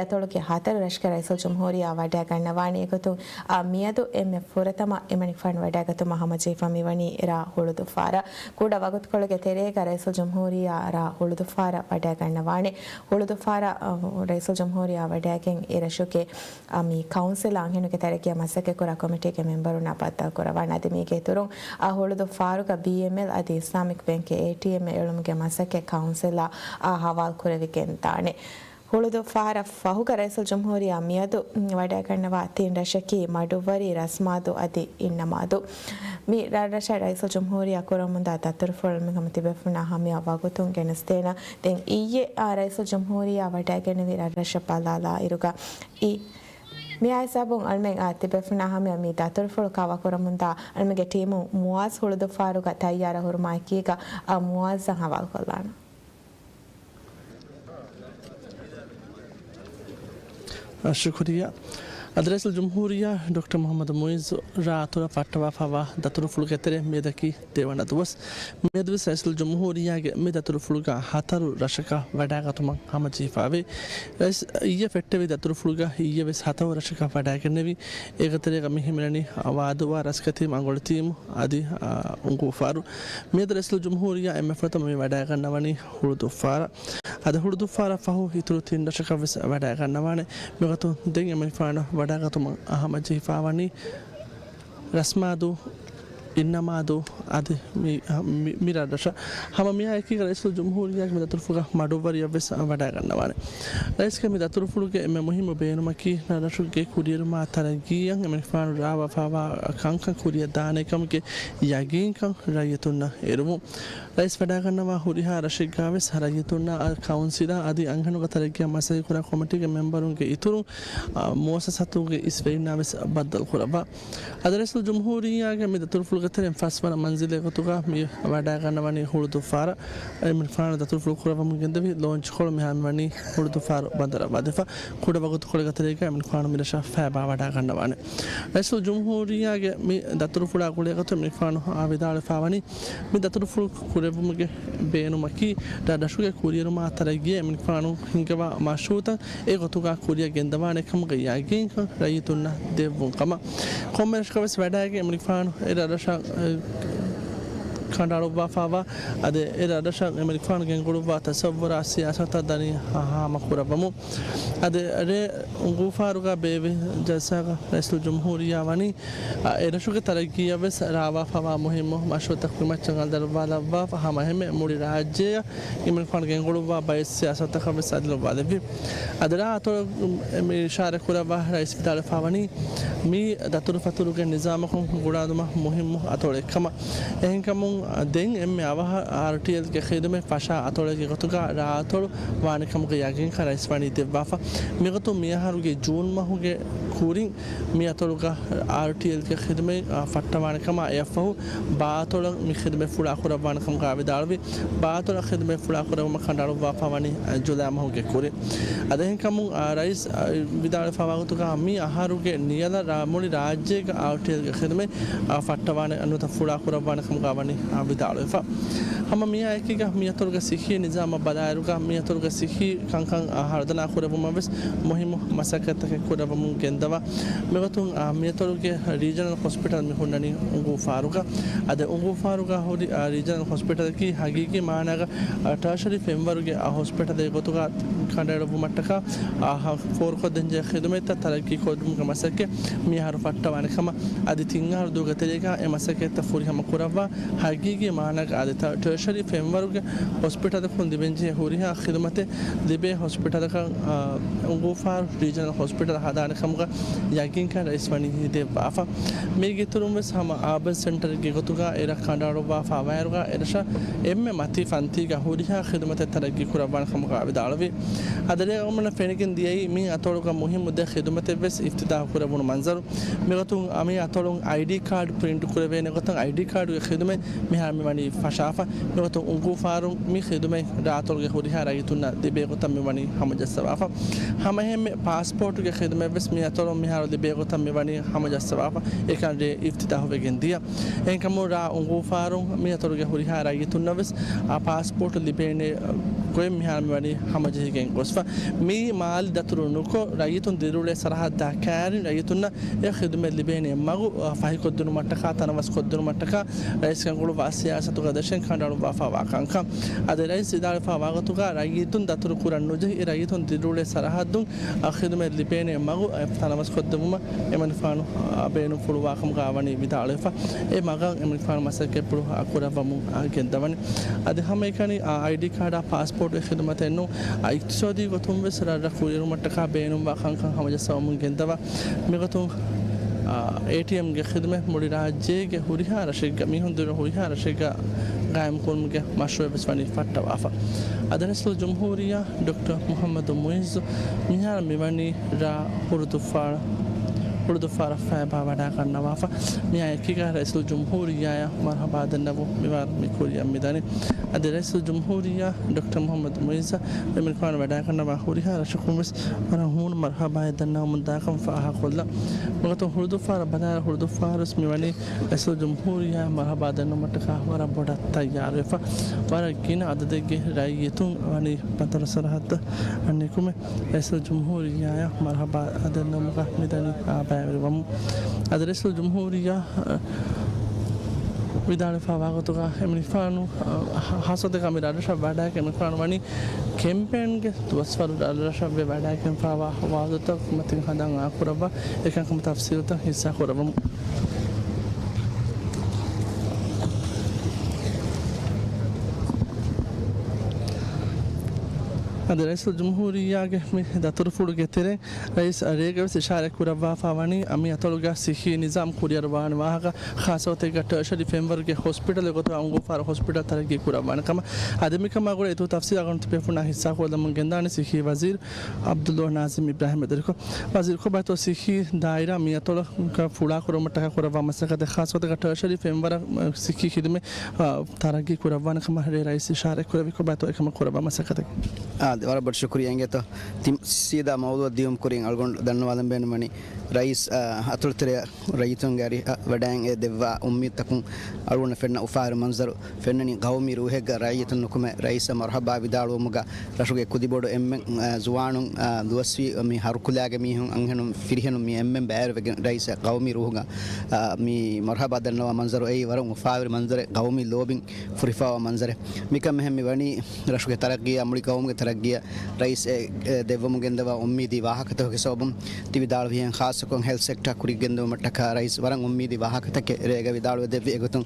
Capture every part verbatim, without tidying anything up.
އަތޮޅުގެ ހަތަރު ރަށުގެ ރައީސުލްޖުމްހޫރިއްޔާ ވަޑައިގަންނަވާނެ. އެގޮތުން މިއަދު އެންމެ ފުރަތަމަ އެމަނިކުފާނު ވަޑައިގަތުމަށް ހަމަޖެހިފަ މިވަނީ ރ. ހުޅުދުފާރަށް. ކުޑަ ވަގުތުކޮޅުގެ ތެރޭގަ ރައީސުލްޖުމްހޫރިއްޔާ ރ. ހުޅުދުފާރަށް ވަޑައިގަންނަވާނެ. ހުޅުދުފާރަށް، އަ، ރައީސުލްޖުމްހޫރިއްޔާ ވަޑައިގެން އެރަށުގެ މި ކައުންސިލް އަންހެނުންގެ ތަރައްގީއަށް މަސައްކަތްކުރާ ކޮމިޓީގެ މެމްބަރުންނާ ބައްދަލުކުރައްވާނެ. އަދި މީގެ އިތުރުން، އަ، ހުޅުދުފާރުގަ ބީއެމްއެލް އަދި އިސްލާމިކް ބޭންކްގެ އޭޓީއެމްއެއް އެޅުމުގެ މަސައްކަތް ކައުންސިލަށް، އަ، ހަވާލުކުރެވިގެންދާނެ. ހުޅުދުފާރަށް ފަހުގަ ރައީސުލްޖުމްހޫރިއްޔާ މިއަދު ވަޑައިގަންނަވާ ތިން ރަށަކީ މަޑުއްވަރީ، ރަސްމާދޫ އަދި އިންނަމާދޫ. މި ރަށްރަށަށް ރައީސުލްޖުމްހޫރިއްޔާ ކުރަމުންދާ ދަތުރުފުޅު މިކަމަށް ތިބޭފުޅުންނާ ހަމަޔަށް ވަގުތުން ގެނެސްދޭނަން. ދެން އިއްޔެ، އާ، ރައީސުލްޖުމްހޫރިއްޔާ ވަޑައިގެންނެވި ރަށްރަށަށް ބަލާލާއިރުގަ އި މި އާއި ހިސާބުން އަޅުމެން، އާ، ތިބޭފުޅުންނާ ހަމަޔަށް މި ދަތުރުފުޅު ކަވާ ކުރަމުންދާ އަޅުމެންގެ ޓީމު މުއާޒް ހުޅުދުފާރުގަ ތައްޔާރަށް ހުރުމާއެކީގަ، އާ، މުއާޒަށް ހަވާލުކޮށްލާނަން. ޝުކުރިއްޔާ. އަދި ރައީސުލްޖުމްހޫރިއްޔާ ޑޮކްޓަރ މުޙައްމަދު މުޢިއްޒު ރ. އަތޮޅަށް ފައްޓަވާފައިވާ ދަތުރުފުޅުގެ ތެރޭ މިއަދަކީ ދެވަނަ ދުވަސް. މިއަދުވެސް ރައީސުލްޖުމްހޫރިއްޔާގެ މި ދަތުރުފުޅުގަ ހަތަރު ރަށަކަށް ވަޑައިގަތުމަށް ހަމަޖެހިފައިވޭ. ރައީސް އިއްޔެ ފެއްޓެވި ދަތުރުފުޅުގަ އިއްޔެވެސް ހަތަރު ރަށަކަށް ވަޑައިގެންނެވި. އޭގެ ތެރޭގަ މި ހިމެނެނީ ވާދޫއާ ރަސްކަތީމު އަނގޮޅިތީމު އަދި، އާ، އުނގޫފާރު. މިއަދު ރައީސުލްޖުމްހޫރިއްޔާ އެންމެ ފުރަތަމަ މި ވަޑައިގަންނަވަނީ ހުޅުދުއްފާރަށް. އަދި ހުޅުދުއްފާރަށް ފަހު އިތުރު ތިން ރަށަކަށް ވެސް ވަޑައިގަންނަވާނެ. މިގޮތުން ދެން އެމަނިކުފާނު ވަޑައިގަތުމަށް ހަމަޖެހިފައިވަނީ ރަސްމާދޫ، އިންނަމާދޫ އަދި މި، މި، މި ރަށްރަށަށް. ހަމަ މިއާއެކީގަ ރައީސުލްޖުމްހޫރިއްޔާގެ މި ދަތުރުފުޅުގަ މަޑުއްވަރިއަށް ވެސް ވަޑައިގަންނަވާނެ. ރައީސްގެ މި ދަތުރުފުޅުގެ އެންމެ މުހިއްމު ބޭނުމަކީ ރަށްރަށުގެ ކުރިއެރުމާ ތަރައްގީއަށް އެމަނިކުފާނު ރާވާފައިވާ ކަންކަން ކުރިއަށް ދާނެ ކަމުގެ ޔަގީންކަން ރައްޔިތުންނަށް އެރުވުން. ރައީސް ވަޑައިގަންނަވާ ހުރިހާ ރަށެއްގަވެސް ރައްޔިތުންނާ ކައުންސިލާ އަދި އަންހެނުންގެ ތަރައްގީއަށް މަސައްކަތްކުރާ ކޮމިޓީގެ މެމްބަރުންގެ އިތުރުން، އާ، މުއައްސަސާތުގެ އިސް ވެރިންނާ ވެސް ބައްދަލުކުރައްވާ. އަދި ރައީސުލްޖުމްހޫރިއްޔާގެ މި ދަތުރުފުޅުގެ ތެރެއިން ފަސްވަނަ މަންޒިލެއް ގޮތުގަ މި ވަޑައިގަންނަވަނީ ހުޅުދުއްފާރަށް. އެމަނިކުފާނު ދަތުރުފުޅު ކުރައްވަމުން ގެންދެވި ލޯންޗްކޮޅު މިހާރު މިވަނީ ހުޅުދުއްފާރު ބަނދަރަށް ވަދެފަ. ކުޑަ ވަގުތުކޮޅެއްގެ ތެރޭގަ އެމަނިކުފާނު މި ރަށަށް ފައިބާ ވަޑައިގަންނަވާނެ. ރައީސުލްޖުމްހޫރިއްޔާގެ މި ދަތުރުފުޅާ ގުޅޭގޮތުން އެމަނިކުފާނު ވިދާޅުވެފައިވަނީ، މި ދަތުރުފުޅު ކުރެއްވުމުގެ ބޭނުމަކީ، ރަށްރަށުގެ ކުރިއެރުމާ ތަރައްގީއަށް އެމަނިކުފާނު ހިންގަވާ މަޝްރޫއުތައް އެ ގޮތުގަ ކުރިއަށް ގެންދަވާނެ ކަމުގެ ޔަގީންކަން ރައްޔިތުންނަށް ދެއްވުން ކަމަށް. ކޮންމެ ރަށަކަށް ވެސް ވަޑައިގެން އެމަނިކުފާނު އެ ރަށްރަށަށް، އެ، ކަނޑައަޅުއްވާފައިވާ، އަދި އެ ރަށްރަށަށް އެމަނިކުފާނު ގެންގުޅުއްވާ ތަސައްވުރާ ސިޔާސަތުތައް ދަނީ ހާ-، ހާމަކުރައްވަމުން. އަދި ރޭ އުނގޫފާރުގަ ބޭއްވި ޖަލްސާގަ ރައީސުލްޖުމްހޫރިއްޔާ ވަނީ، އަ، އެ ރަށުގެ ތަރައްގީއަށް ވެސް ރާވާފައިވާ މުހިއްމު މަޝްރޫއުތަކުގެ މައްޗަށް އަލިއަޅުވާލައްވާފަ، ހަމައެހެންމެ މުޅި ރާއްޖެއަށް އެމަނިކުފާނު ގެންގުޅުއްވާ ބައެއް ސިޔާސަތުތަކަށް ވެސް އަލިއަޅުވާލެއްވި. އަދި ރ. އަތޮޅު މި އިޝާރަތް ކުރައްވާ ރައީސް ވިދާޅުވެފައިވަނީ، މީ ދަތުރުފަތުރުގެ ނިޒާމަކުން ގުޅާލުމަށް މުހިއްމު އަތޮޅެއް ކަމަށް. އެހެންކަމުން، ދެން އެންމެ އަވަހަށް އާރްޓީއެލްގެ ޚިދުމަތް ފަށާ އަތޮޅެއްގެ ގޮތުގަ ރ. އަތޮޅު ވާނެ ކަމުގެ ޔަގީންކަން ރައީސް ވަނީ ދެއްވާފަ. މިގޮތުން މިއަހަރުގެ ޖޫން މަހުގެ ކުރިން މި އަތޮޅުގަ އާރްޓީއެލްގެ ޚިދުމަތް، އާ، ފައްޓަވާނެ ކަމަށް އެއަށްފަހު ބާއަތޮޅަށް މި ޚިދުމަތް ފުޅާ ކުރައްވާނެ ކަމުގަ ވިދާޅުވި. ބާއަތޮޅަށް ޚިދުމަތް ފުޅާ ކުރެއްވުމަށް ކަނޑައަޅުއްވާފައިވަނީ، އަ، ޖުލައި މަހުގެ ކުރިން. އަދި އެހެންކަމުން، އާ، ރައީސް، އާ، ވިދާޅުވެފައިވާ ގޮތުގަ މި އަހަރުގެ ނިޔަލަށް ރާ-، މުޅި ރާއްޖޭގަ އާރްޓީއެލްގެ ޚިދުމަތް، އާ، ފައްޓަވާނެ ނުވަތަ ފުޅާ ކުރައްވާނެ ކަމުގަ ވަނީ، އާ، ވިދާޅުވެފަ. ހަމަ މިއާއެކީގަ މިއަތޮޅުގެ ސިއްހީ ނިޒާމަށް ބަލާއިރުގަ މިއަތޮޅުގެ ސިއްހީ ކަންކަން، އާ، ހަރުދަނާ ކުރެއްވުމަށް ވެސް މުހިއްމު މަސައްކަތްތަކެއް ކުރައްވަމުން ގެންދަވާ. މިގޮތުން، އާ، މިއަތޮޅުގެ ރީޖަނަލް ހޮސްޕިޓަލް މި ހުންނަނީ އުނގޫފާރުގަ. އަދި އުނގޫފާރުގަ ހުރި، އާ، ރީޖަނަލް ހޮސްޕިޓަލަކީ ހަގީގީ މާނާގަ، އާ، ޓާޝަރީ ފެންވަރުގެ، އާ، ހޮސްޕިޓަލެއް ގޮތުގަ ކަނޑައެޅުއްވުމަށްޓަކާ، އާ، ހަ-، ފޯރުކޮށްދޭންޖެހޭ ޚިދުމަތްތައް ތަރައްގީ ކޮށްދިނުމުގެ މަސައްކަތް މިއަހަރު ފައްޓަވާނެ ކަމަށް. އަދި ތިން އަހަރު ދުވަހުގެ ތެރޭގަ އެ މަސައްކަތްތައް ފުރިހަމަ ކުރައްވާ، ހަގީގީ މާނަގަ އަދި ޓާ-، ޓާޝަރީ ފެންވަރުގެ ހޮސްޕިޓަލަކުން ލިބެންޖެހޭ ހުރިހާ ޚިދުމަތެއް ލިބޭ ހޮސްޕިޓަލަކަށް، އާ، އުނގޫފާރު ރީޖަނަލް ހޮސްޕިޓަލް ހަދާނެ ކަމުގަ ޔަގީންކަން ރައީސް ވަނީ ދެއްވާފަ. މީގެ އިތުރުން ވެސް ހަމަ އާބަން ސެންޓަރެއްގެ ގޮތުގަ އެ ރަށް ކަނޑައަޅުއްވާފައިވާއިރުގަ އެ ރަށަށް އެންމެ މަތީ ފަންތީގަ ހުރިހާ ޚިދުމަތެއް ތަރައްގީ ކުރައްވާނެ ކަމުގަ ވިދާޅުވި. އަދި އަޅުގަނޑުމެންނަށް ފެނިގެން ދިޔައީ މި އަތޮޅުގަ މުހިއްމު ދެ ޚިދުމަތެއް ވެސް އިފްތިތާޙު ކުރެވުނު މަންޒަރު. މިގޮތުން މި އަތޮޅުން އައިޑީ ކާޑް ޕްރިންޓް ކުރެވޭނެ ގޮތަށް އައިޑީ ކާޑުގެ ޚިދުމަތް މިހާރު މިވަނީ ފަށާފަ. މިގޮތުން އުނގޫފާރުން މި ޚިދުމަތް ރ. އަތޮޅުގެ ހުރިހާ ރައްޔިތުންނަށް ލިބޭ ގޮތަށް މިވަނީ ހަމަޖައްސަވާފަ. ހަމައެހެންމެ ޕާސްޕޯޓުގެ ޚިދުމަތް ވެސް މި އަތޮޅުން މިހާރު ލިބޭ ގޮތަށް މިވަނީ ހަމަޖައްސަވާފަ. އެކަން ރޭ އިފްތިތާޙުވެގެން ދިޔަ. އެހެންކަމުން ރ. އުނގޫފާރުން މި އަތޮޅުގެ ހުރިހާ ރައްޔިތުންނަށް ވެސް އާ ޕާސްޕޯޓު ލިބޭނެ، އަ، ގޮތް މިހާރު މިވަނީ ހަމަޖެހިގެން ގޮސްފަ. މި މާލެ ދަތުރު ނުކޮށް، ރައްޔިތުން ދިރިއުޅޭ ސަރަހައްދާ ކައިރިން ރައްޔިތުންނަށް އެ ޚިދުމަތް ލިބޭނެ މަގު، އަ، ފަހިކޮށްދިނުމަށްޓަކާ، ތަނަވަސްކޮށްދިނުމަށްޓަކާ ރައީސް ރަނގަޅުވާ ސިޔާސަތުގެ ދަށެއް ކަނޑައަޅުއްވާފަ ވާ ކަންކަން. އަދި ރައީސް ވިދާޅުވެފަ ވާގޮތުގަ ރައްޔިތުން ދަތުރު ކުރަން ނުޖެހި، ރައްޔިތުން ދިރިއުޅޭ ސަރަހައްދުން އަ، ޚިދުމަތް ލިބޭނެ މަގު، އަ، ތަނަވަސްކޮށްދެއްވުމަށް އެމަނިކުފާނު، އަ، ބޭނުންފުޅުވާކަމުގަ ވަނީ ވިދާޅުވެފަ. އެ މަގަށް އެމަނިކުފާނު މަސައްކަތްޕުޅު، އަ، ކުރައްވަމުން، އަ، ގެންދަވަނީ. އަދި ހަމައެކަނި، އަ، އައިޑީ ކާޑާ ޕާސްޕޯޓުގެ ޚިދުމަތެއް ނޫން، އަ، އިޤްތިޞާދީ ގޮތުން ވެސް ރަށްރަށް ކުރިއެރުމަށްޓަކާ ބޭނުންވާ ކަންކަން ހަމަޖައްސަވަމުން ގެންދަވާ. މިގޮތުން، އާ، އޭޓީއެމްގެ ޚިދުމަތް މުޅި ރާއްޖޭގެ ހުރިހާ ރަށެއްގަ، މީހުން ދިރިއުޅޭ ހުރިހާ ރަށެއްގަ ގާއިމްކުރުމުގެ މަޝްރޫޢެއް ވެސް ވަނީ ފައްޓަވާފަ. އަދި ރައީސުލްޖުމްހޫރިއްޔާ ޑޮކްޓަރ މުޙައްމަދު މުޢިއްޒު މިހާރު މިވަނީ ރ. ހުޅުދުއްފާރަ، ހުޅުދުއްފާރަށް ފައިބާ ވަޑާގަންނަވާފަ. މިއާ އެކީގަ ރައީސުލްޖުމްހޫރިއްޔާއަށް މަރުޙަބާ ދަންނަވުން މިވަރު މި ކުރިއަށް މިދަނީ. އަދި ރައީސުލްޖުމްހޫރިއްޔާ ޑޮކްޓަރ މުޙައްމަދު މުޢިއްޒަށް އެމަނިކުފާނު ވަޑާގަންނަވާ ހުރިހާ ރަށަކުން ވެސް ވަރަށް ހޫނު މަރުޙަބާއެއް ދަންނަވަމުން ދާކަން ފާހަގަކޮށްލަން. މިގޮތުން ހުޅުދުއްފާރަށް ބަލާއިރު ހުޅުދުއްފާރުވެސް މިވަނީ ރައީސުލްޖުމްހޫރިއްޔާއަށް މަރުޙަބާ ދަންނަވުމަށްޓަކާ ވަރަށް ބޮޑަށް ތައްޔާރުވެފަ. ވަރަށް ގިނަ އަދަދެއްގެ ރައްޔިތުން ވަނީ ބަނދަރު ސަރަހައްދަށް ނިކުމެ ރައީސުލްޖުމްހޫރިއްޔާއަށް މަރުޙަބާ ދަންނަވުމުގަ މިދަނީ ބައިވެރިވަމުން. އަދި ރައީސުލްޖުމްހޫރިއްޔާ، އަ، ވިދާޅުވެފަ ވާގޮތުގަ އެމަނިކުފާނު، އަ، ހާއްސަ ގޮތެއްގަ މި ރަށްރަށަށް ވަޑައިގެން އެމަނިކުފާނު ވަނީ ކެމްޕޭންގެ ދުވަސްވަރު ރަށްރަށަށް ވެ ވަޑައިގެންފަވާ ވާހަކަތައް މަތިން ހަނދާން އާކުރައްވާ އެކަންކަމުގެ ތަފްސީލުތައް ހިއްސާކުރައްވަމު. އަދި ރައީސުލްޖުމްހޫރިއްޔާގެ މި ދަތުރުފުޅުގެ ތެރެއިން ރައީސް ރޭގަވެސް އިޝާރާތް ކުރައްވާފަ ވަނީ މި އަތޮޅުގަ ސިއްހީ ނިޒާމް ކުރިއަރުވާނެ ވާހަކަ، ޚާއްޞަ ގޮތެއްގަ ޓަރޝަރީ ފެންވަރުގެ ހޮސްޕިޓަލެއް ގޮތުގަ އުނގޫފާރު ހޮސްޕިޓަލް ތަރައްގީ ކުރައްވާނެ ކަމަށް. އަދި މިކަމާ ގުޅޭ އިތުރު ތަފްސީލް އަޅުގަނޑު ތިބޭފުޅުންނާ ހިއްސާކޮށްލަމުން ގެންދާނެ ސިއްހީ ވަޒީރު ޢަބްދުﷲ ނާޒިމް އިބްރާހިމް އެދެރިކޮށް. ވަޒީރު ކޮބާތޯ ސިއްހީ ދާއިރާ މި އަތޮޅަށް ފުޅާކުރުމަށްޓަކާ ކުރައްވާ މަސައްކަތެއް ޚާއްޞަ ގޮތެއްގަ ޓަރޝަރީ ފެންވަރަށް ސިއްހީ ޚިދުމަތް، އާ، ތަރައްގީ ކުރައްވާނެ ކަމަށް ރޭ ރައީސް އިޝާރާތް ކުރެއްވި ކޮބާތޯ އެކަމަށް ކުރައްވާ މަސައްކަތެއް. އާ، ވަރަށް ބޮޑަށް ޝުކުރިއްޔާ އިނގޭތޯ. ތި ސީދާ މައުޟޫޢަށް ދިޔުމުގެ ކުރިން އަޅުގަނޑު ދަންނަވާލަން ބޭނުންވަނީ ރައީސް، އާ، އަތޮޅުތެރެއަށް ރައްޔިތުންގެ އަރިހަށް ވަޑައިގެން އެ ދެއްވާ އުއްމީދުތަކުން އަޅުގަނޑަށް ފެންނަ އުފާވެރި މަންޒަރު ފެންނަނީ ގައުމީ ރޫހެއްގަ ރައްޔިތުން ނުކުމެ ރައީސަށް މަރުޙަބާ ވިދާޅުވުމުގަ ރަށުގެ ކުދިބޮޑު އެންމެން، އާ، ޒުވާނުން، އާ، ދުވަސްވީ މި ހަރުކުލާގެ މީހުން އަންހެނުން ފިރިހެނުން މި އެންމެން ބައިވެރިވެގެން ރައީސަށް ގައުމީ ރޫހުގަ، އާ، މި މަރުޙަބާ ދަންނަވާ މަންޒަރު އެއީ ވަރަށް އުފާވެރި މަންޒަރެއް، ގައުމީ ލޯބިން ފުރިފައިވާ މަންޒަރެއް. މިކަމެއް މި ވަނީ ރަށުގެ ތަރައްގީއާ މުޅި ގައުމުގެ ތަރައްގީއަށް ރައީސް އެ، އެ ދެއްވަމުން ގެންދަވާ އުއްމީދީ ވާހަކަތަކުގެ ސަބަބުން ތި ވިދާޅުވިހެން ޚާއްޞަކޮށް ހެލްތް ސެކްޓާ ކުރިގެންދެވުމަށްޓަކާ ރައީސް ވަރަށް އުއްމީދީ ވާހަކަތަކެއް ރޭގަ ވިދާޅުވެ ދެއްވި. އެގޮތުން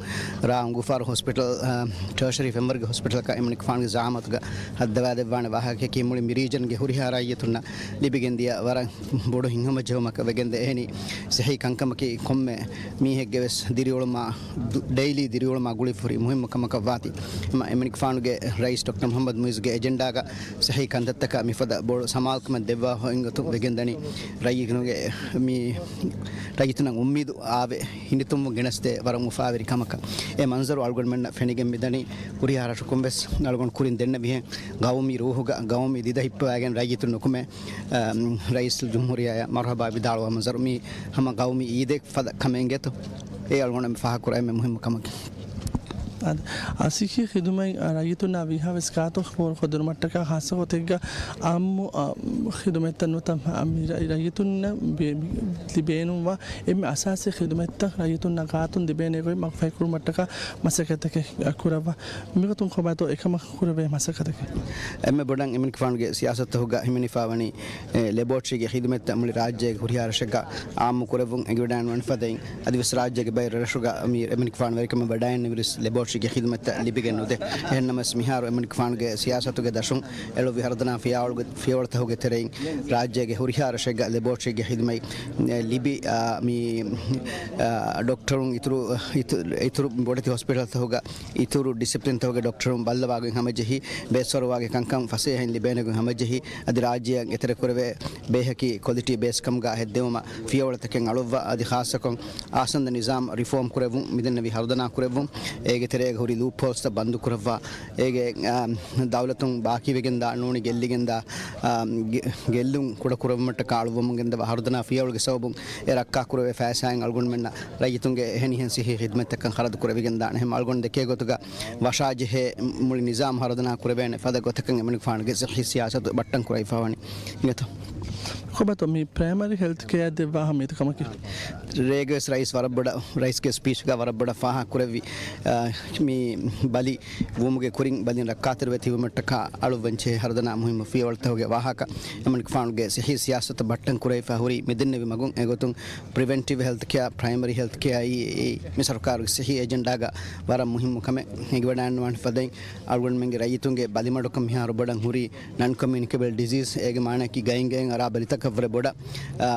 ރ. އުނގޫފާރު ހޮސްޕިޓަލް، އަ، ޓަރޝަރީ ފެންވަރުގެ ހޮސްޕިޓަލަކަށް އެމަނިކުފާނުގެ ޒަޢާމަތުގަ ހައްދަވާދެއްވާނެ ވާހަކަޔަކީ މުޅި މި ރީޖަންގެ ހުރިހާ ރައްޔިތުންނަށް ލިބިގެންދިޔަ ވަރަށް ބޮޑު ހިތްހަމަޖެހުމަކަށް ވެގެންދޭ. އެހެނީ ސިއްހީ ކަންކަމަކީ ކޮންމެ މީހެއްގެ ވެސް ދިރިއުޅުމާ، ދު-، ޑެއިލީ ދިރިއުޅުމާ ގުޅިފަ ހުރި މުހިއްމު ކަމަކަށް ވާތީ. އެމަ-، އެމަނިކުފާނުގެ ރައީސް ޑޮކްޓަރ މުޙައްމަދު މުޢިއްޒުގެ އެޖެންޑާގަ ސިއްހީ ކަންތައްތަކަށް މިފަދަ ބޮޑު ސަމާލުކަމެއް ދެއްވާ ހޮއިންގޮތުން ވެގެންދަނީ ރައްޔިތުންގެ މި ރައްޔިތުންނަށް އުއްމީދު އާވެ ހިނިތުންވުން ގެނެސްދޭ ވަރަށް އުފާވެރި ކަމަކަށް. އެ މަންޒަރު އަޅުގަނޑުމެންނަށް ފެނިގެން މިދަނީ ހުރިހާ ރަށަކުން ވެސް އަޅުގަނޑު ކުރިން ދެންނެވިހެން ގައުމީ ރޫހުގަ ގައުމީ ދިދަ ހިއްޕަވައިގެން ރައްޔިތުން ނުކުމެ، އަ، ރައީސުލްޖުމްހޫރިއްޔާއަށް މަރުޙަބާ ވިދާޅުވާ މަންޒަރު މީ ހަމަ ގައުމީ އީދެއް ފަދަ ކަމެއް އިނގޭތޯ. އެ އަޅުގަނޑު ފާހަގަކުރާ އެންމެ މުހިއްމު ކަމަކީ. އަދި ސިއްހީ ޚިދުމަތް ރައްޔިތުންނާ ވީހާވެސް ގާތު ފޯރުކޮށްދިނުމަށްޓަކާ ޚާއްޞަ ގޮތެއްގަ އާއްމު، އަ، ޚިދުމަތްތައް ނުވަތަ މި ރަ-، ރައްޔިތުންނަށް ބޭ-، ލިބޭނުންވާ އެންމެ އަސާސީ ޚިދުމަތްތައް ރައްޔިތުންނާ ގާތުން ލިބޭނެ ގޮތް މަގުފަހިކުރުމަށްޓަކާ މަސައްކަތްތަކެއް ކުރައްވާ. މިގޮތުން ކޮބާތޯ އެކަމަށް ކުރެވޭ މަސައްކަތަކީ؟ އެންމެ ބޮޑަށް އެމަނިކުފާނުގެ ސިޔާސަތުގަ ހިމެނިފަ ވަނީ، އެ، ލެބޯޓްރީގެ ޚިދުމަތްތައް މުޅި ރާއްޖޭގެ ހުރިހާ ރަށެއްގަ އާއްމު ކުރެއްވުން އެނގިވަޑައިގަންނަވާނެ ފަދައިން، އަދިވެސް ރާއްޖޭގެ ބައެއް ރަށުގަ މި އެމަނިކުފާނު ވެރިކަމަށް ވަޑައިގެންނެވިރިސް ލެބޯޓްރީގެ ޚިދުމަތްތައް ލިބިގެން ނުދޭ. އެހެންނަމަވެސް މިހާރު އެމަނިކުފާނުގެ ސިޔާސަތުގެ ދަށުން އެޅުއްވި ހަރުދަނާ ފިޔާވަޅުގެ، ފިޔަވަޅުތަކުގެ ތެރެއިން ރާއްޖޭގެ ހުރިހާ ރަށެއްގަ ލެބޯޓްރީގެ ޚިދުމަތް، އެ، ލިބި، އާ، މި، އާ، ޑޮކްޓަރުން އިތުރު، އިތު-، އިތުރު ބޮޑެތި ހޮސްޕިޓަލްތަކުގަ އިތުރު ޑިސިޕްލިންތަކުގެ ޑޮކްޓަރުން ބައްލަވާގޮތް ހަމަޖެހި، ބޭސްފަރުވާގެ ކަންކަން ފަސޭހައިން ލިބޭނެގޮތް ހަމަޖެހި، އަދި ރާއްޖެއަށް އެތެރެކުރެވޭ ބޭހަކީ ކޮލިޓީ ބޭސްކަމުގަ ހެއްދެވުމަށް ފިޔަވަޅުތަކެއް އަޅުއްވާ، އަދި ޚާއްޞަކޮށް އާސަންދަ ނިޒާމް ރިފޯމް ކުރެއްވުން މިދެންނެވި ހަރުދަނާ ކުރެއްވުން. އޭގެ ތެރެ އޭގެ ހުރި ލޫޕް ހޯލްސްތައް ބަންދު ކުރައްވާ، އޭގެ، އާ، ދައުލަތުން ބާކީވެގެންދާ ނޫނީ ގެއްލިގެންދާ، އާ، ގެ-، ގެއްލުން ކުޑަކުރެއްވުމަށް ގެންދަވާ ހަރުދަނާ ފިޔަވަޅުގެ ސަބަބުން އެ ރައްކާކުރެވޭ ފައިސާއިން އަޅުގަނޑުމެންނަށް ރައްޔިތުންގެ އެހެނިހެން ސިއްހީ ޚިދުމަތްތަކަށް ޚަރަދު ކުރެވިގެންދާނެ. އެހެން އަޅުގަނޑު ދެކޭ ގޮތުގަ ވަށާޖެހޭ މުޅި ނިޒާމް ހަރުދަނާ ކުރެވޭނެ ފަދަ ގޮތަކަށް އެމަނިކުފާނުގެ ސިއްހީ ސިޔާސަތު ބައްޓަން ކުރެވިފަވަނީ. އިނގޭތޯ؟ ކޮބާތޯ މި ޕްރައިމަރީ ހެލްތް ކެއާ ދެއްވާ އަހައްމިއްޔަތު ކަމަކީ؟ ރޭގެ ވެސް ރައީސް ވަރަށް ބޮޑަށް، ރައީސްގެ ސްޕީޗްގަ ވަރަށް ބޮޑަށް ފާހަގަ ކުރެއްވި، އާ، މި ބަލި ވުމުގެ ކުރިން ބަލިން ރައްކާތެރިވެ ތިބުމަށްޓަކާ އަޅުއްވަން ޖެހޭ ހަރުދަނާ މުހިއްމު ފިޔަވަޅުތަކުގެ ވާހަކަ އެމަނިކުފާނުގެ ސިއްހީ ސިޔާސަތު ބައްޓަން ކުރެވިފަ ހުރީ މިދެންނެވި މަގުން. އެގޮތުން ޕްރިވެންޓިވް ހެލްތް ކެއާ، ޕްރައިމަރީ ހެލްތް ކެއާ އީ، އީ މި ސަރުކާރުގެ ސިއްހީ އެޖެންޑާގަ ވަރަށް މުހިއްމު ކަމެއް ހެނގިވަޑައިގަންނަވާނެ ފަދައިން އަޅުގަނޑުމެންގެ ރައްޔިތުންގެ ބަލިމަޑުކަން މިހާރު ބޮޑަށް ހުރީ ނަން ކޮމިއުނިކޭބަލް ޑިޒީސް. އޭގެ މާނައަކީ ގައިން ގައިން އަރާ ބަލިތަކަށްވުރެ ބޮޑަށް، އާ،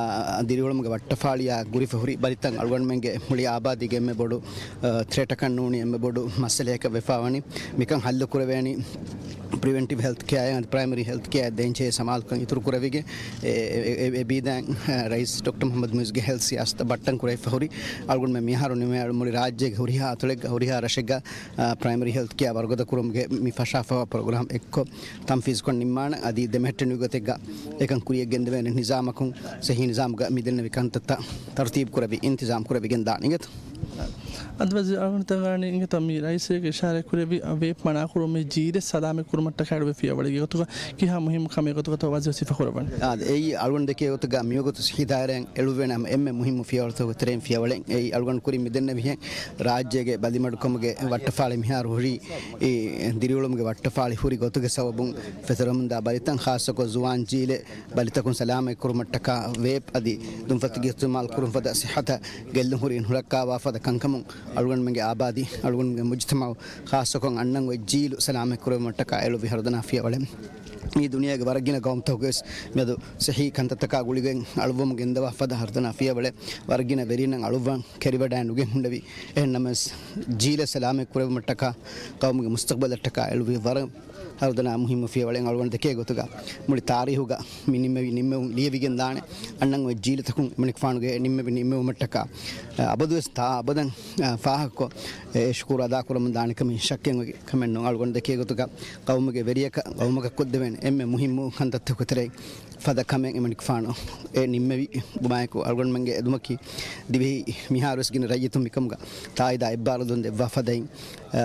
ދިރިއުޅުމުގެ ވައްޓަފާޅިއާ ގުރިފަ ހުރި ބަލިތައް. އަޅުގަނޑުމެންގެ މުޅި އާބާދީގެ އެންމެ ބޮޑު، އާ، ތްރެޓަކަށް ނޫނީ އެންމެ ބޮޑު މައްސަލައަކަށް ވެފަވަނީ. މިކަން ހައްލު ކުރެވޭނީ ޕްރިވެންޓިވް ހެލްތް ކެއާއިން އަދި ޕްރައިމަރީ ހެލްތް ކެއާ ދޭންޖެހޭ ސަމާލުކަން އިތުރު ކުރެވިގެން އެ، އެ، އެ، އެ ބީދައިން، އާ، ރައީސް ޑޮކްޓަރ މުޙައްމަދު މުއިއްޒުގެ ހެލްތް ސިޔާސަތަށް ބައްޓަން ކުރެވިފަ ހުރި. އަޅުގަނޑުމެން މިހާރު ނިމޭ މުޅި ރާއްޖޭގެ ހުރިހާ އަތޮޅެއްގަ ހުރިހާ ރަށެއްގަ، އާ، ޕްރައިމަރީ ހެލްތް ކެއާ ވަރުގަދަ ކުރުމުގެ މި ފަށާފަވާ ޕްރޮގްރާމް އެއްކޮށް ތަންފީޒުކޮށް ނިންމާނެ. އަދި ދެމެހެއްޓެނިވި ގޮތެއްގަ އެކަން ކުރިޔަށް ގެންދެވޭނެ ނިޒާމަކުން ސިއްހީ ނިޒާމުގަ މިދެންނެވި ކަންތައްތައް ތަރުތީބު ކުރެވި އިންތިޒާމް ކުރެވިގެން ދާނެ. އިނގޭތޯ؟ އަދި ވަޒީރު އަޅުގަނޑު ތަންވާނީ އިނގޭތޯ މި ރައީސް އޭގެ އިޝާރާތް ކުރެއްވި ވޭޕް މަނާކުރުން މި ޖީލެއް ސަލާމަތް ކުރުމަށްޓަކާ އެޅުވި ފިޔަވަޅެއްގެ ގޮތުގަ ކިހާ މުހިއްމު ކަމެއް ގޮތުގަތޯ ވަޒީރު ސިފަ ކުރައްވަނީ؟ އާދެ، އެއީ އަޅުގަނޑު ދެކޭ ގޮތުގަ މިވަގުތު ސިއްހީ ދާއިރާއިން އެޅުއްވޭނެ ހަމަ އެންމެ މުހިއްމު ފިޔަވަޅުތަކުގެ ތެރެއިން ފިޔަވަޅެއް. އެއީ އަޅުގަނޑު ކުރިން މިދެންނެވިހެން ރާއްޖޭގެ ބަލިމަޑުކަމުގެ ވައްޓަފާޅި މިހާރު ހުރީ، އެ، ދިރިއުޅުމުގެ ވައްޓަފާޅި ހުރި ގޮތުގެ ސަބަބުން ފެތުރަމުންދާ ބަލިތައް ޚާއްޞަކޮށް ޒުވާން ޖީލެއް ބަލިތަކުން ސަލާމަތް ކުރުމަށްޓަކާ ވޭޕް އަދި ދުންފަތުގެ އިސްތިޢުމާލު ކުރުން ފަދަ ސިއްހަތަށް ގެއްލުން ހުރީ ނުރައްކާވާ ފަދަ ކަންކަމުން އަޅުގަނޑުމެންގެ އާބާދީ، އަޅުގަނޑުމެންގެ މުޖުތަމަޢު ޚާއްޞަކޮށް އަންނަން އޮތް ޖީލު ސަލާމަތް ކުރެއްވުމަށްޓަކާ އެޅުއްވި ހަރުދަނާ ފިޔަވަޅެއް. މީ ދުނިޔޭގެ ވަރަށް ގިނަ ގައުމުތަކުގަވެސް މިއަދު ސިއްހީ ކަންތައްތަކާ ގުޅިގެން އަޅުއްވަމުން ގެންދަވާ ފަދަ ހަރުދަނާ ފިޔަވަޅެއް. ވަރަށް ގިނަ ވެރިންނަށް އަޅުއްވަން ކެރިވަޑައި ނުގެން ހުންނެވި. އެހެން ނަމަވެސް، ޖީލެއް ސަލާމަތް ކުރެއްވުމަށްޓަކާ ގައުމުގެ މުސްތަޤްބަލަށްޓަކާ އެޅުއްވި ވަރަށް ހަރުދަނާ މުހިއްމު ފިޔަވަޅެއް. އަޅުގަނޑު ދެކޭ ގޮތުގަ މުޅި ތާރީހުގަ މި ނިންމެވި ނިންމެވުން ލިޔެވިގެން ދާނެ. އަންނަން އޮތް ޖީލުތަކުން އެމަނިކުފާނުގެ ނިންމެވި ނިންމެވުމަށްޓަކާ، އަ، އަބަދުވެސް ތާ އަބަދަށް، އަ، ފާހަގަކޮށް، އެ، ޝުކުރު އަދާ ކުރަމުން ދާނެ ކަމީ ޝައްކެއް އޮތް ކަމެއް ނޫން. އަޅުގަނޑު ދެކޭ ގޮތުގަ ގައުމުގެ ވެރިޔަކަށް ގައުމަކަށް ކޮށްދެވޭނެ އެންމެ މުހިއްމު ކަންތައްތަކުގެ ތެރެއިން ފަދަ ކަމެއް އެމަނިކުފާނު އެ ނިންމެވި ބުމާއެކު އަޅުގަނޑުމެންގެ އެދުމަކީ ދިވެހި މިހާރުވެސް ގިނަ ރައްޔިތުން މިކަމުގަ ތާއީދާ އެއްބާރުލުން ދެއްވާ ފަދައިން، އަ،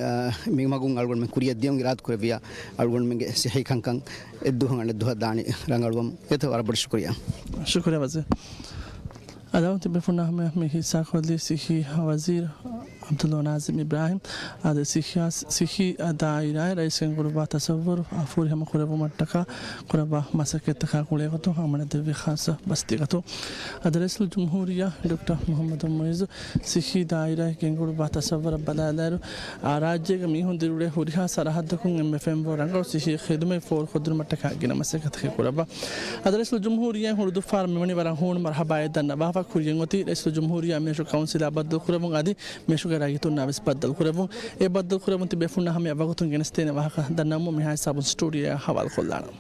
އަ، މި މަގުން އަޅުގަނޑުމެން ކުރިޔަށް ދިޔުން އިރާދަ ކުރެއްވިޔާ އަޅުގަނޑުމެންގެ ސިއްހީ ކަންކަން އެއްދުވަހުން އަނެއްދުވަހަށް ދާނީ ރަނގަޅުވަމުން. އެތަ ވަރަށް ބޮޑަށް ޝުކުރިޔާ. ޝުކުރިޔާ ވަޒީރު. އަދި ތިބޭފުޅުންނާ ހަމަޔަށް މި ހިއްސާކޮށްލީ ސިއްހީ ވަޒީރު ޢަބްދުﷲ ނާޒިމް އިބްރާހިމް އަދި ސިއްހީ، ސިއްހީ ދާއިރާއެއް ރައީސް ގެންގުޅުއްވާ ތަޞައްވުރު ފުރިހަމަ ކުރެއްވުމަށްޓަކާ ކުރައްވާ މަސައްކަތްތަކާ ގުޅޭގޮތުން ހަމަނަދެއްވި ޚާއްޞަ ބަސްތިގަތު. އަދި ރައީސުލްޖުމްހޫރިއްޔާ ޑޮކްޓަރ މުޙައްމަދު މުޢިއްޒު ސިއްހީ ދާއިރާއެއް ގެންގުޅުއްވާ ތަޞައްވުރަށް ބަލާލާއިރު، އާ، ރާއްޖޭގެ މީހުން ދިރިއުޅޭ ހުރިހާ ސަރަހައްދަކުން އެންމެ ފެންވޯ ރަނގަޅު ސިއްހީ ޚިދުމަތް ފޯރުކޮށްދިނުމަށްޓަކާ ގިނަ މަސައްކަތްތަކެއް ކުރައްވާ. އަދި ރައީސުލްޖުމްހޫރިއްޔާ ހުޅުދުފާރަށް މިވަނީ ވަރަށް ހޫނު މަރުޙަބާއެއް ދަންނަވާފަ. ކުރިޔަށް އޮތީ ރައީސުލްޖުމްހޫރިއްޔާ މިރަށު ކައުންސިލާ ބައްދަލުކުރެއްވުން އަދި މިރަށުގެ ރައްޔިތުންނާ ވެސް ބައްދަލުކުރެއްވުން. އެ ބައްދަލުކުރެއްވުން ތިބޭފުޅުންނާ ހަމަޔަށް ވަގުތުން ގެނެސްދޭނެ ވާހަކަ ދަންނަވަމުން މިހާ ހިސާބުން ސްޓޫޑިއޯއަށް ހަވާލުކޮށްލާނަން.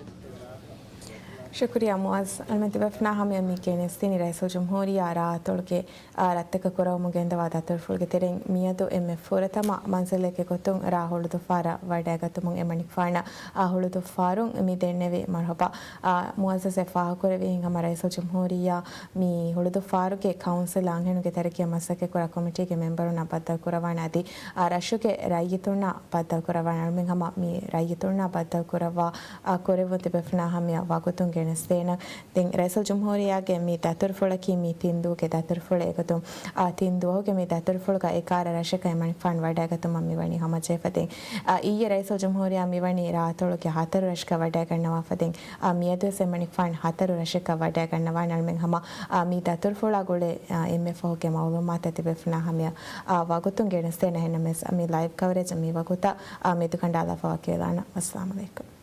ޝުކުރިއްޔާ މުޢައްޒަ. އަޅުމެން ތިބޭފުޅުންނާ ހަމަޔަށް މި ގެނެސްދިނީ ރައީސުލްޖުމްހޫރިއްޔާ ރާ އަތޮޅުގެ، އާ، ރަށްތަކަށް ކުރައްވަމުން ގެންދަވާ ދަތުރުފުޅުގެ ތެރެއިން މިއަދު އެންމެ ފުރަތަމަ މަންޒިލެއްގެ ގޮތުން ރާ ހުޅުދުފާރަށް ވަޑައިގަތުމުން އެމަނިކުފާނަށް، އާ، ހުޅުދުފާރުން މި ދެންނެވި މަރުޙަބާ. އާ، މުޢައްޒަޒް އެ ފާހަގަކުރެއްވި ހިނގާމަ ރައީސުލްޖުމްހޫރިއްޔާ މި ހުޅުދުފާރުގެ ކައުންސިލް އަންހެނުންގެ ތަރައްޤީއަށް މަސައްކަތްކުރާ ކޮމިޓީގެ މެމްބަރުންނާ ބައްދަލުކުރައްވާނެ އަދި، އާ، ރަށުގެ ރައްޔިތުންނާ ބައްދަލުކުރައްވާނެ. އަޅުމެން ހަމަ މި ރައްޔިތުންނާ ބައްދަލުކުރައްވާ، އާ، ކުރެއްވުން ތިބޭފުޅުންނާ ހަމަޔަށް ވަގުތުން ގެނެސްދޭނަން. ދެން ރައީސުލްޖުމްހޫރިއްޔާގެ މި ދަތުރުފުޅަކީ މި ތިން ދުވަހުގެ ދަތުރުފުޅެއް. އެގޮތުން، އާ، ތިން ދުވަހުގެ މި ދަތުރުފުޅުގަ އެކާރަ ރަށަކަށް އެމަނިކުފާނު ވަޑައިގަތުމަށް މިވަނީ ހަމަޖެހިފަ. ދެން، އާ، އިއްޔެ ރައީސުލްޖުމްހޫރިއްޔާ މިވަނީ ރާ އަތޮޅުގެ ހަތަރު ރަށަކަށް ވަޑައިގަންނަވާފަ. ދެން، އާ، މިއަދުވެސް އެމަނިކުފާނު ހަތަރު ރަށަކަށް ވަޑައިގަންނަވާނެ. އަޅުމެން ހަމަ، އާ، މި ދަތުރުފުޅާ ގުޅޭ، އާ، އެންމެ ފަހުގެ މައުލޫމާތު ތިބޭފުޅުންނާ ހަމަޔަށް، އާ، ވަގުތުން ގެނެސްދޭނެ. އެހެންނަމަވެސް، މި ލައިވް ކަވަރޭޖް މި ވަގުތަށް، އާ، މެދުކަނޑާލާފަ ވަކިވެލާނަން. އައްސަލާމު ޢަލައިކުމް.